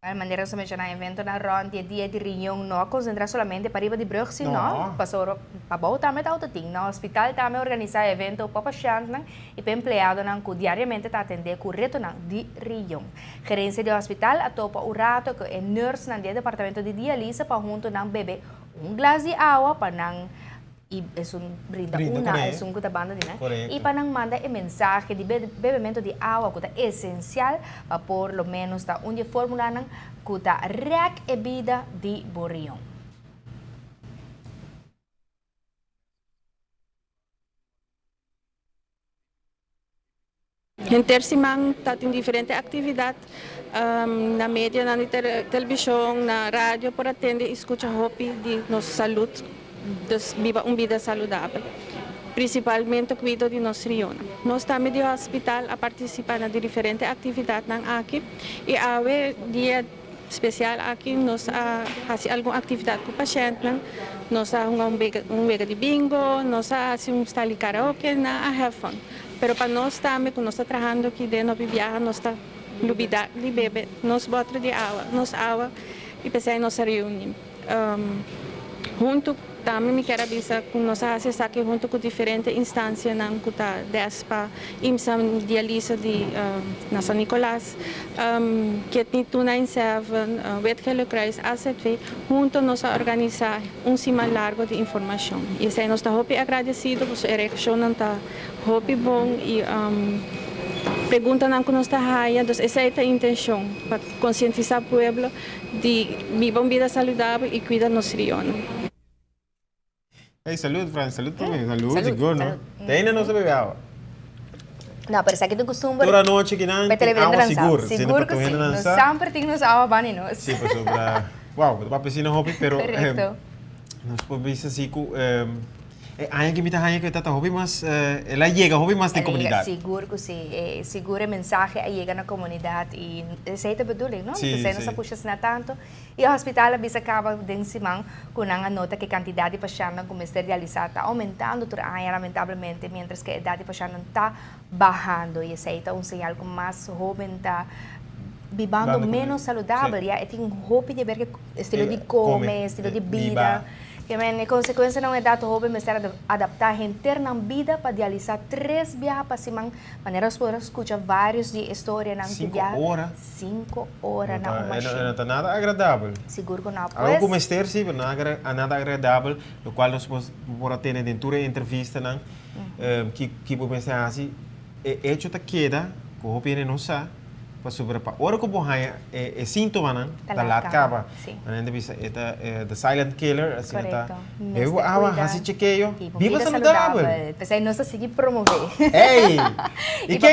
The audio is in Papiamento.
Manera nos a menshoná eventonan rònt di e dia di riñon no a konsentrá solamente pariba di brùg sino pasobra pabou tambe ta outo tin. Na hospital tambe a organisá evento pa pashèntnan i pa empleadonan ku diariamente ta atendé ku retonan di riñon. Gerensia di hospital a topa un rato ku e nùrsnan di e departamento di dialise pa huntu nan bebe un glas di awa pa nan I esun brinda Brinda una, kuné. esun ku ta banda di nan. Korekto. I pa nan manda e mensahe di bebemento di awa ku ta esensial pa por lo ménos ta un di e fórmulanan ku ta rèk e bida di bo rion. Henter siman ta tin diferente actividad na medianan di television, na radio por atende y scucha hopi di nos salud, dus biba un bida saludabel. Principalmente cuido di nos rionan. Nos tambe di hospital a participa na di diferente actividadnan aki y awe dia Spesial aki nos a hasi algun aktividat ku pashèntnan, nos a hunga un wega di bingo, nos a hasi un stal di karaoke, nan a have fun. Pero pa nos tambe ku nos ta trahando aki den hopi biaha nos ta lubida di bebe nos bòter di awa, nos awa i p'esei nos a reuní. Huntu tambe mi kier a bisa ku nos a hasi esaki huntu ku diferente instansianan ku ta DESPA, IMSA, Dialisa di na San Nicolas, Kidney 297, Wit Gele Kruis, AZV. Huntu nos a organisá un siman largu di informashon i esei nos ta hopi agradesido pasobra e reakshonnan ta hopi bon i preguntanan ku nos ta haya. Dus esei ta intenshon pa konsientisá pueblo. Di biba un bida saludabel y cuida nos rionan. Hey, salud, Fran, salud pa mi. Salud, sigur, no? Te ainda no sa bebe awa. No, pero esaki ta un costumber. Tur anochi ki nan tin awa sigur. Sigur cu si. Nos semper tin nos awa bani nos. Si, pasobra, wow, bo ta papia asina hopi, pero Correcto. nos por bisa si cu E aña ki mi ta haña ku e ta ta hopi mas, el a yega hopi mas den komunidat. Sigur ku si, e sigur e mensahe a yega na komunidat i esei ta bedoeling, no? Si, Esei nos a pusha asina tantu. I e hospital a bisa kaba den siman ku nan a nota ku e kantidat di pashèntnan ku mester dialisá ta oumentando tur aña lamentablemente, miéntras ku e edat di pashèntnan ta bahando i esei ta un señal ku mas hóben ta bibando ménos saludabel. Ya e tin hopi di aber ku estilo di kome, estilo di bida. Ke men e konsekuensia na un edat hoben mester adaptá henter nan bida pa dialisá tres biaha pa siman, manera nos por a skucha vários di e storianan ku biaha sinku ora na un mashin. No ta nada agradabel. Sigur ku no. Algo ku mester si, pero nada agradabel, lokual nos por a tene den tur e entrevistanan ki bo mester hasi. E echo ta keda ku hopi hende no sa pasobra pa ora ku bo haña e síntomanan ta lat kaba. Nan hende bisa e ta the silent killer, asina ta bebe bo awa, hasi chekeo, biba saludabel. P'esei nos ta sigui promové. Ey! I ken.